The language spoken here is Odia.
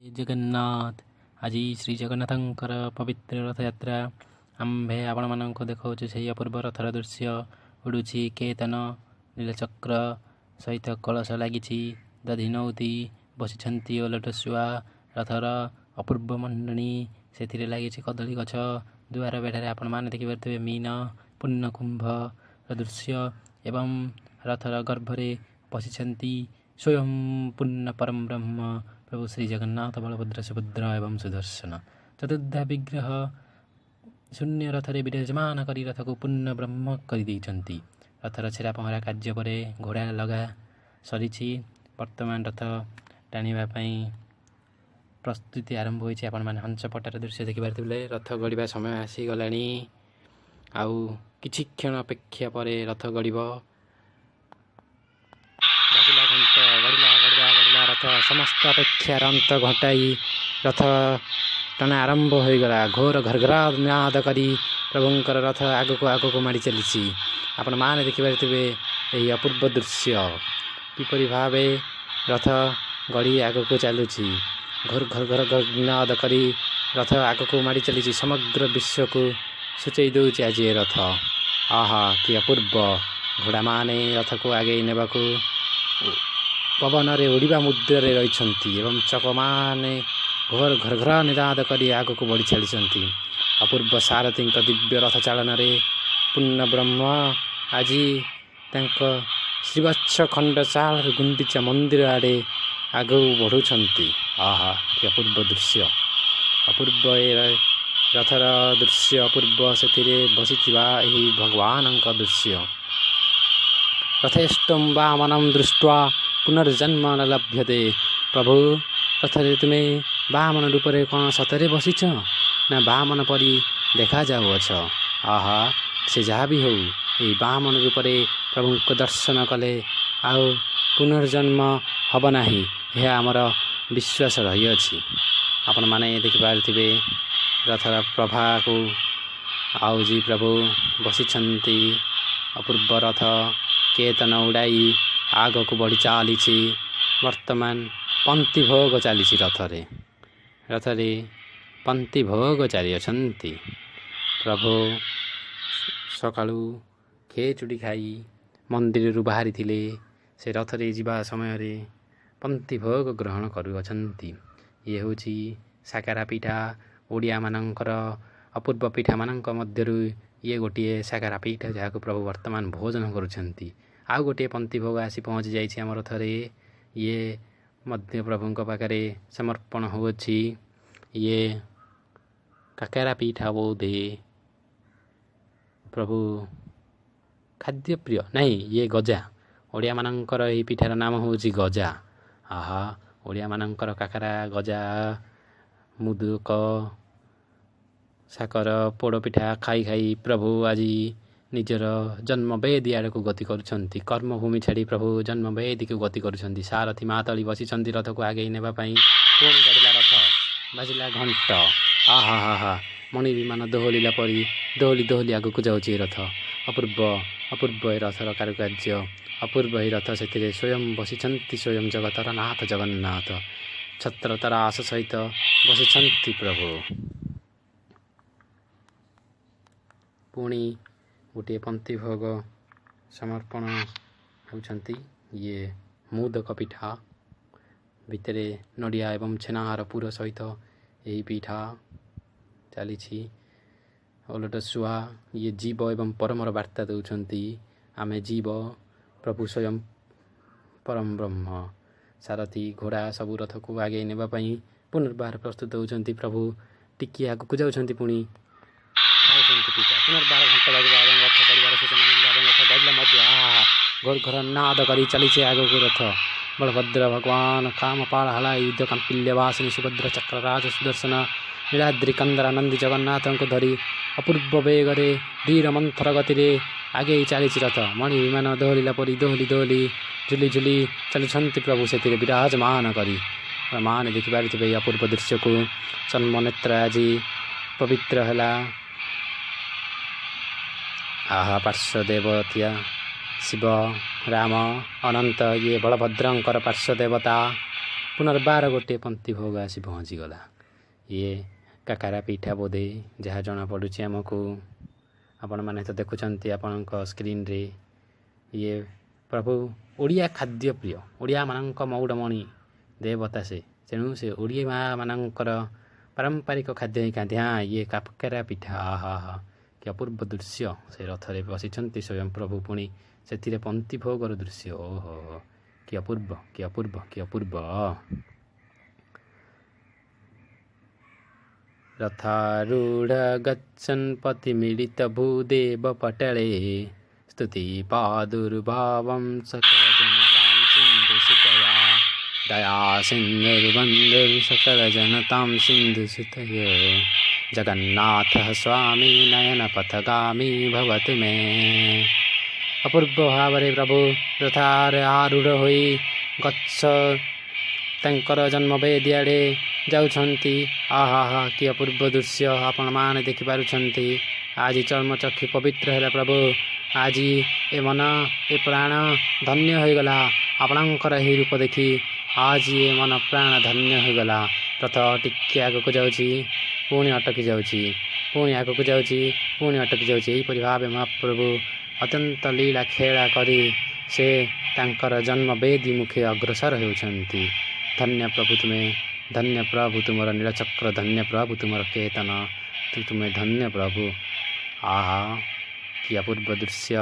ଜଗନ୍ନାଥ। ଆଜି ଶ୍ରୀ ଜଗନ୍ନାଥଙ୍କର ପବିତ୍ର ରଥଯାତ୍ରା। ଆମ୍ଭେ ଆପଣମାନଙ୍କୁ ଦେଖାଉଛୁ ସେହି ଅପୂର୍ବ ରଥର ଦୃଶ୍ୟ। ଉଡ଼ୁଛି କେତନ, ନୀଳଚକ୍ର ସହିତ କଳସ ଲାଗିଛି, ଦଧିନଉତି ବସିଛନ୍ତି ଓଲଟ ଶୁଆ। ରଥର ଅପୂର୍ବ ମଣ୍ଡନୀ, ସେଥିରେ ଲାଗିଛି କଦଳୀ ଗଛ। ଦୁଆର ବେଢ଼ାରେ ଆପଣମାନେ ଦେଖିପାରୁଥିବେ ମୀନ ପୂର୍ଣ୍ଣକୁମ୍ଭର ଦୃଶ୍ୟ ଏବଂ ରଥର ଗର୍ଭରେ ବସିଛନ୍ତି ସ୍ୱୟଂ ପୂର୍ଣ୍ଣ ପରମ ବ୍ରହ୍ମ ପ୍ରଭୁ ଶ୍ରୀ ଜଗନ୍ନାଥ, ବଳଭଦ୍ର, ସୁଭଦ୍ରା ଏବଂ ସୁଦର୍ଶନ। ଚତୁର୍ଦ୍ଧା ବିଗ୍ରହ ଶୂନ୍ୟ ରଥରେ ବିରାଜମାନ କରି ରଥକୁ ପୂର୍ଣ୍ଣ ବ୍ରହ୍ମ କରିଦେଇଛନ୍ତି। ରଥର ଛେରା ପହଁରା କାର୍ଯ୍ୟ ପରେ ଘୋଡ଼ା ଲଗା ସରିଛି। ବର୍ତ୍ତମାନ ରଥ ଟାଣିବା ପାଇଁ ପ୍ରସ୍ତୁତି ଆରମ୍ଭ ହୋଇଛି। ଆପଣମାନେ ହଂସପଟାର ଦୃଶ୍ୟ ଦେଖିପାରୁଥିଲେ। ରଥ ଗଡ଼ିବା ସମୟ ଆସିଗଲାଣି, ଆଉ କିଛି କ୍ଷଣ ଅପେକ୍ଷା ପରେ ରଥ ଗଡ଼ିବ। ବାଜିଲା ଘଣ୍ଟ, ଗଡ଼ିଲା ଗଡ଼ିଲା ଗଡ଼ିଲା ରଥ। ସମସ୍ତ ଅପେକ୍ଷାର ଅନ୍ତ ଘଟାଇ ରଥ ଟଣା ଆରମ୍ଭ ହୋଇଗଲା। ଘୋର ଘର୍ଘର ନାଦ କରି ପ୍ରଭୁଙ୍କର ରଥ ଆଗକୁ ଆଗକୁ ମାଡ଼ି ଚାଲିଛି। ଆପଣମାନେ ଦେଖିପାରୁଥିବେ ଏହି ଅପୂର୍ବ ଦୃଶ୍ୟ, କିପରି ଭାବେ ରଥ ଗଡ଼ି ଆଗକୁ ଚାଲୁଛି। ଘୋର ଘର ଘର ଘର ନାଦ କରି ରଥ ଆଗକୁ ମାଡ଼ି ଚାଲିଛି। ସମଗ୍ର ବିଶ୍ୱକୁ ସୂଚେଇ ଦେଉଛି ଆଜି ଏ ରଥ। ଆହା, କି ଅପୂର୍ବ! ଘୋଡ଼ାମାନେ ରଥକୁ ଆଗେଇ ନେବାକୁ ପବନରେ ଉଡ଼ିବା ମୁଦ୍ରାରେ ରହିଛନ୍ତି ଏବଂ ଚକମାନେ ଘୋର ଘର ଘର ନିନାଦ କରି ଆଗକୁ ବଢ଼ି ଚାଲିଛନ୍ତି। ଅପୂର୍ବ ସାରଥୀଙ୍କ ଦିବ୍ୟ ରଥ ଚାଳନାରେ ପୂର୍ଣ୍ଣ ବ୍ରହ୍ମ ଆଜି ତାଙ୍କ ଶ୍ରୀବତ୍ସ ଖଣ୍ଡ ଚାଳରୁ ଗୁଣ୍ଡିଚା ମନ୍ଦିର ଆଡ଼େ ଆଗକୁ ବଢ଼ୁଛନ୍ତି। ଆହା, କି ଅପୂର୍ବ ଦୃଶ୍ୟ! ଅପୂର୍ବ ଏ ରଥର ଦୃଶ୍ୟ, ଅପୂର୍ବ ସେଥିରେ ବସିଥିବା ଏହି ଭଗବାନଙ୍କ ଦୃଶ୍ୟ। ରଥେଷ୍ଟಂ ବାମନಂ ଦୃଷ୍ଟ୍ୱା ପୁନର୍ଜନ୍ମ ନ ଲଭ୍ୟତେ। ପ୍ରଭୁ, ରଥରେ ତୁମେ ବାମନ ରୂପରେ କ'ଣ ସତରେ ବସିଛ ନା ବାମନ ପରି ଦେଖାଯାଉଅଛ? ଆହା, ସେ ଯାହା ବି ହେଉ, ଏହି ବାମନ ରୂପରେ ପ୍ରଭୁଙ୍କ ଦର୍ଶନ କଲେ ଆଉ ପୁନର୍ଜନ୍ମ ହେବ ନାହିଁ, ଏହା ଆମର ବିଶ୍ୱାସ ରହିଅଛି। ଆପଣମାନେ ଦେଖିପାରୁଥିବେ ରଥର ପ୍ରଭାକୁ। ଆଉ ଜି ପ୍ରଭୁ ବସିଛନ୍ତି। ଅପୂର୍ବ ରଥ କେତନ ଉଡ଼ାଇ ଆଗକୁ ବଢ଼ି ଚାଲିଛି। ବର୍ତ୍ତମାନ ପନ୍ତି ଭୋଗ ଚାଲିଛି ରଥରେ। ରଥରେ ପନ୍ତି ଭୋଗ ଚାଲିଅଛନ୍ତି। ପ୍ରଭୁ ସକାଳୁ ଖେଚୁଡ଼ି ଖାଇ ମନ୍ଦିରରୁ ବାହାରିଥିଲେ। ସେ ରଥରେ ଯିବା ସମୟରେ ପନ୍ତି ଭୋଗ ଗ୍ରହଣ କରୁଅଛନ୍ତି। ଇଏ ହେଉଛି ସାକାରା ପିଠା। ଓଡ଼ିଆମାନଙ୍କର ଅପୂର୍ବ ପିଠାମାନଙ୍କ ମଧ୍ୟରୁ ଇଏ ଗୋଟିଏ ସାକାରା ପିଠା, ଯାହାକୁ ପ୍ରଭୁ ବର୍ତ୍ତମାନ ଭୋଜନ କରୁଛନ୍ତି। ଆଉ ଗୋଟିଏ ପନ୍ତି ଭୋଗ ଆସି ପହଞ୍ଚି ଯାଇଛି ଆମ ରଥରେ। ଇଏ ମଧ୍ୟ ପ୍ରଭୁଙ୍କ ପାଖରେ ସମର୍ପଣ ହେଉଅଛି। ଇଏ କାକରା ପିଠା ବୋଧେ। ପ୍ରଭୁ ଖାଦ୍ୟପ୍ରିୟ ନାହିଁ, ଇଏ ଗଜା। ଓଡ଼ିଆମାନଙ୍କର ଏହି ପିଠାର ନାମ ହେଉଛି ଗଜା। ଆହା, ଓଡ଼ିଆମାନଙ୍କର କାକରା, ଗଜା, ମୁଦୁକ, ସାକର, ପୋଡ଼ପିଠା ଖାଇ ଖାଇ ପ୍ରଭୁ ଆଜି ନିଜର ଜନ୍ମବେଦୀ ଆଡ଼କୁ ଗତି କରୁଛନ୍ତି। କର୍ମଭୂମି ଛାଡ଼ି ପ୍ରଭୁ ଜନ୍ମବେଦୀକୁ ଗତି କରୁଛନ୍ତି। ସାରଥୀ ମାତଳି ବସିଛନ୍ତି ରଥକୁ ଆଗେଇ ନେବା ପାଇଁ। ପୁଣି ଗଡ଼ିଲା ରଥ, ବାଜିଲା ଘଣ୍ଟ। ଆହା ହା ହା, ମଣି ବିମାନ ଦୋହଲିଲା ପରି ଦୋହଲି ଦୋହଲି ଆଗକୁ ଯାଉଛି ଏ ରଥ। ଅପୂର୍ବ, ଅପୂର୍ବ ଏ ରଥର କାରୁକାର୍ଯ୍ୟ। ଅପୂର୍ବ ଏହି ରଥ, ସେଥିରେ ସ୍ୱୟଂ ବସିଛନ୍ତି ସ୍ୱୟଂ ଜଗତର ନାଥ ଜଗନ୍ନାଥ। ଛତ୍ରତରାସ ସହିତ ବସିଛନ୍ତି ପ୍ରଭୁ। ପୁଣି ଗୋଟିଏ ପନ୍ତି ଭୋଗ ସମର୍ପଣ ହେଉଛନ୍ତି। ଇଏ ମୋଦକ ପିଠା, ଭିତରେ ନଡ଼ିଆ ଏବଂ ଛେନାର ପୁର ସହିତ ଏହି ପିଠା ଚାଲିଛି। ଓଲଟ ଶୁଆ, ଇଏ ଜୀବ ଏବଂ ପରମର ବାର୍ତ୍ତା ଦେଉଛନ୍ତି। ଆମେ ଜୀବ, ପ୍ରଭୁ ସ୍ୱୟଂ ପରମ ବ୍ରହ୍ମ। ସାରଥୀ ଘୋଡ଼ା ସବୁ ରଥକୁ ଆଗେଇ ନେବା ପାଇଁ ପୁନର୍ବାର ପ୍ରସ୍ତୁତ ହେଉଛନ୍ତି। ପ୍ରଭୁ ଟିକିଏ ଆଗକୁ ଯାଉଛନ୍ତି, ପୁଣି ଖାଉଛନ୍ତି ପିଠା। ପୁନର୍ବାର ଘଣ୍ଟ ବାଜିଲା ଏବଂ ରଥ ଗଡ଼ିବାର ସୂଚନା ମିଳିଲା ଏବଂ ରଥ ଗଡ଼ିଲା ମଧ୍ୟ। ଆହା, ଘୋର ଘର ନାଦ କରି ଚାଲିଛି ଆଗକୁ ରଥ। ବଳଭଦ୍ର ଭଗବାନ କାମପାଳ ହଳାଇ ୟୁଦ୍ଧ କାମ୍ପିଲ୍ୟ ବାସିନୀ ସୁଭଦ୍ର, ଚକ୍ରରାଜ ସୁଦର୍ଶନ, ନୀଳାଦ୍ରି କନ୍ଦରା ନନ୍ଦୀ ଜଗନ୍ନାଥଙ୍କୁ ଧରି ଅପୂର୍ବ ବେଗରେ ଧୀର ମନ୍ଥର ଗତିରେ ଆଗେଇ ଚାଲିଛି ରଥ। ମଣି ବିମାନ ଦୋହଲିଲା ପରି ଦୋହଲି ଦୋହଲି ଝୁଲି ଝୁଲି ଚାଲୁଛନ୍ତି ପ୍ରଭୁ ସେଥିରେ ବିରାଜମାନ କରି। ମାନେ ଦେଖିପାରୁଥିବେ ଏହି ଅପୂର୍ବ ଦୃଶ୍ୟକୁ। ଜନ୍ମନେତ୍ର ଆଜି ପବିତ୍ର ହେଲା। ଆହା, ପାର୍ଶ୍ୱ ଦେବତିଆ ଶିବ, ରାମ, ଅନନ୍ତ, ଇଏ ବଳଭଦ୍ରଙ୍କର ପାର୍ଶ୍ୱ ଦେବତା। ପୁନର୍ବାର ଗୋଟିଏ ପନ୍ତି ଭୋଗ ଆସି ପହଞ୍ଚିଗଲା। ଇଏ କାକରା ପିଠା ବୋଧେ, ଯାହା ଜଣାପଡ଼ୁଛି ଆମକୁ। ଆପଣମାନେ ତ ଦେଖୁଛନ୍ତି ଆପଣଙ୍କ ସ୍କ୍ରିନ୍ରେ। ଇଏ ପ୍ରଭୁ ଓଡ଼ିଆ ଖାଦ୍ୟ ପ୍ରିୟ, ଓଡ଼ିଆମାନଙ୍କ ମଉଡ଼ମଣି ଦେବତା ସେ। ତେଣୁ ସେ ଓଡ଼ିଆ ମାନଙ୍କର ପାରମ୍ପରିକ ଖାଦ୍ୟ ହିଁ ଖାଆନ୍ତି। ହଁ, ଇଏ କାକରା ପିଠା। ଆହା ହା, କି ଅପୂର୍ବ ଦୃଶ୍ୟ! ସେ ରଥରେ ବସିଛନ୍ତି ସ୍ୱୟଂ ପ୍ରଭୁ, ପୁଣି ସେଥିରେ ପନ୍ତି ଭୋଗର ଦୃଶ୍ୟ। ଓହୋ, କି ଅପୂର୍ବ, କି ଅପୂର୍ବ, କି ଅପୂର୍ବ! ରଥାରୂଢ଼ ଗଚ୍ଛନ୍ ପତି ମିଳିତ ଭୂଦେବ ପଟଳେ, ସ୍ତୁତି ପାଦୁର୍ଭାବಂ ସକଳ ଜନତାಂ ସିନ୍ଧୁ ସୁତୟା। ଦୟା ସିନ୍ଧୁର୍ବନ୍ଧୁ ସକଳ ଜନତାಂ ସିନ୍ଧୁ ସୁତୟ। ଜଗନ୍ନାଥ ସ୍ୱାମୀ ନୟନ ପଥଗାମୀ ଭବତୁ ମେ। ଅପୂର୍ବ ଭାବରେ ପ୍ରଭୁ ରଥାରେ ଆରୂଢ଼ ହୋଇ ଗଛ ତାଙ୍କର ଜନ୍ମବେଦୀ ଆଡ଼େ ଯାଉଛନ୍ତି। ଆହା ହା, କି ଅପୂର୍ବ ଦୃଶ୍ୟ ଆପଣମାନେ ଦେଖିପାରୁଛନ୍ତି। ଆଜି ଚର୍ମଚକ୍ଷୁ ପବିତ୍ର ହେଲା ପ୍ରଭୁ। ଆଜି ଏ ମନ, ଏ ପ୍ରାଣ ଧନ୍ୟ ହୋଇଗଲା ଆପଣଙ୍କର ଏହି ରୂପ ଦେଖି। ଆଜି ଏ ମନ ପ୍ରାଣ ଧନ୍ୟ ହୋଇଗଲା। ରଥ ଟିକେ ଆଗକୁ ଯାଉଛି, ପୁଣି ଅଟକି ଯାଉଛି, ପୁଣି ଆଗକୁ ଯାଉଛି, ପୁଣି ଅଟକି ଯାଉଛି। ଏହିପରି ଭାବେ ମହାପ୍ରଭୁ ଅତ୍ୟନ୍ତ ଲୀଳା ଖେଳା କରି ସେ ତାଙ୍କର ଜନ୍ମବେଦୀ ମୁଖେ ଅଗ୍ରସର ହେଉଛନ୍ତି। ଧନ୍ୟ ପ୍ରଭୁ ତୁମେ, ଧନ୍ୟ ପ୍ରଭୁ ତୁମର ନୀଳଚକ୍ର, ଧନ୍ୟ ପ୍ରଭୁ ତୁମର କେତନ, ତୁମେ ଧନ୍ୟ ପ୍ରଭୁ। ଆହା, କି ଅପୂର୍ବ ଦୃଶ୍ୟ!